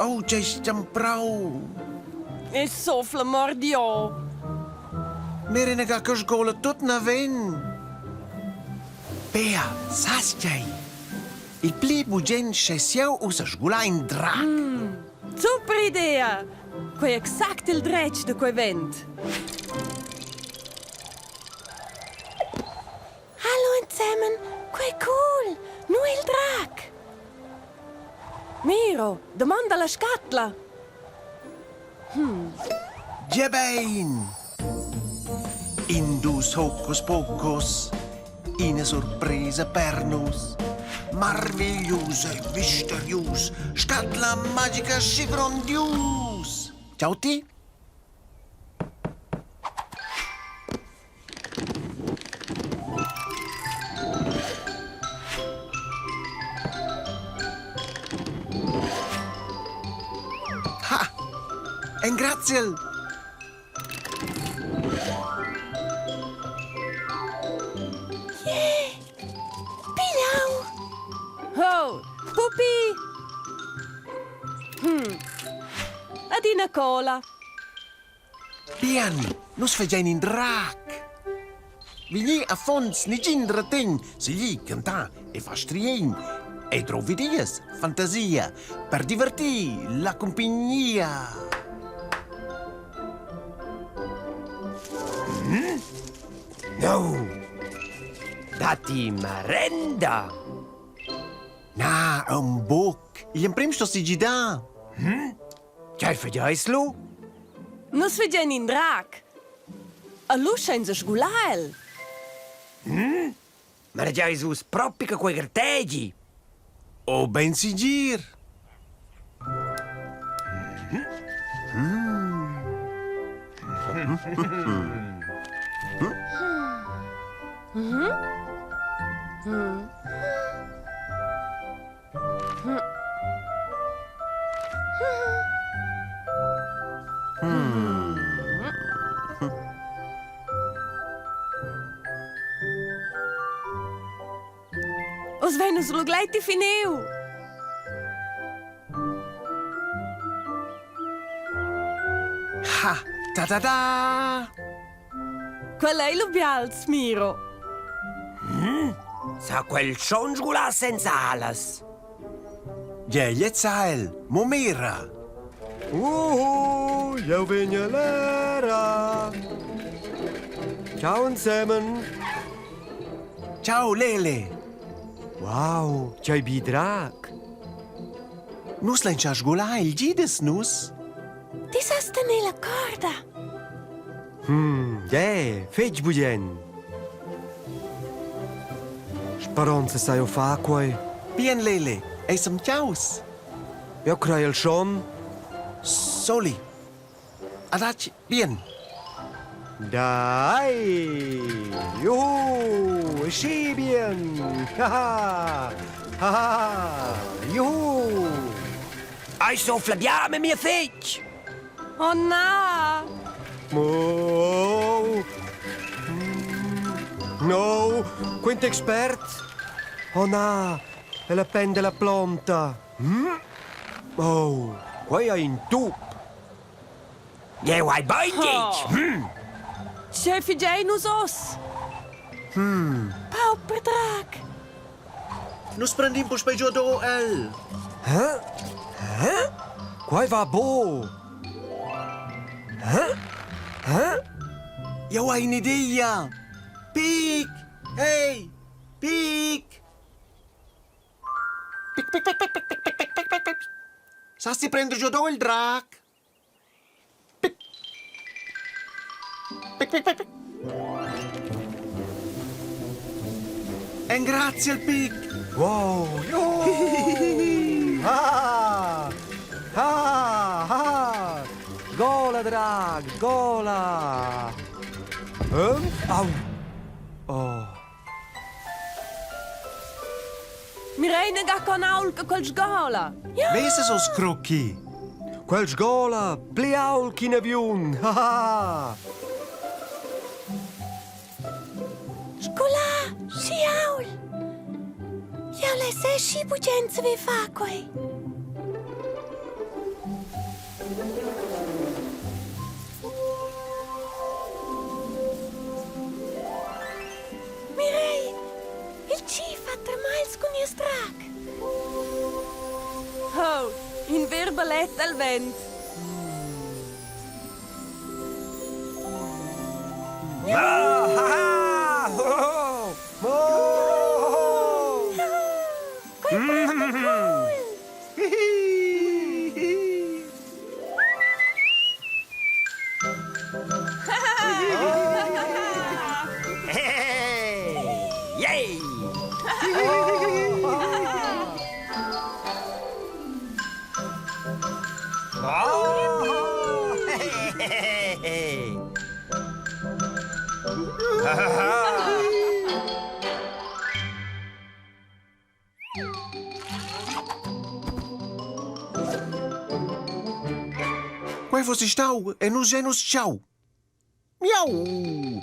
Oh, tgei stemprau! E sofla mordio! Mira inaga che sgola tut naven! Bea, sas tgei? Il pli bugen schess jeu ussa sgular in drac. Mm, super idea! Quei è exact il dretg da quei vent. Hallo ensemen, quei cool! Nu il drac! Miro, domanda la scatla! Hmm. Gebein! In dus hocus pocus, ina surpresa per nus. Marviglius e misterius, scatla magica schi grondius! Ciao ti! Ha! Engraziel! Yeah! Pigliau! Oh, pupi! Hmm. Adina cola. Bien, nus fagein in drac. Vegni affons, negin retegn, segli cantar e far striegn. E drovi ideas, fantasia, per divertir la cumpignia. Mm? No! Datti marenda! Na, un buc. Igl emprim sto si gidar. Hm? Tgei fageis lu? Nus fagein in drac. E lu schein se sgular el. Hm? Manegiais vus propi che quei gartegi? Oh, bein segir. Mm. Mm. Mm. Oz vein nus lu gleiti finiu. Ha, ta ta da! Quel ei lu bials, Miro. Mm? Sa quel schon sgular senza alas? Gie, gliez sa el. Mo mira! Uhu, jeu vegnel era. Ciao ensemen. Ciao Lele. Wow, tgei bi drac. Nus lein schar sgular il gides nus. Ti sas tener la corda. Hmm, yeah, fetg bugen. Speronza sai jeu far quei. Bien Lele, ei semtgaus. Jeu creiel schon. Soli. Adatg, bien. Dai! Juhu! Schi bien! Haha! Haha! Juhu! Ei sofla bia memia fetg! Oh na! Oh. No, quint expert. Oh na, ella penda la plonta. Hm? Oh, quei ei in tup. Jeu hai bein detg. Oh. Hm. Tgei figei nus oz? Hmm. Pauper drac! Nus prendim puspei giuado el. Hä? Hä? Quei va bo. Hä? Hä? Jau hai un'idea. Pic! Hey! Pic! Pic, pic, pic, pic, pic, pic, pic, pic, pic, pic. Sas ti prender giuado il drac? Pic. Pic, pic, pic, pic. Engrazia il pic. Wow! Juhu! Ah! Ah! Ah! Gola, drag! Gola! Hm? Au! Oh! Mirei ga con aul che quel sgola. Vesas oz crocchi? Quel sgola pli aul ch'in aviun! Ha! Scolà, schi aul! Jau less er schi bugen saver far quei. fa termagls cun nies drac. Ho, in ver ballet al vent. Ah, ha, ha, ho, ho. Oh! Quei è cool! Yay! Oh! Hey! Quei fossi stau e nus e nus ciao. Miau!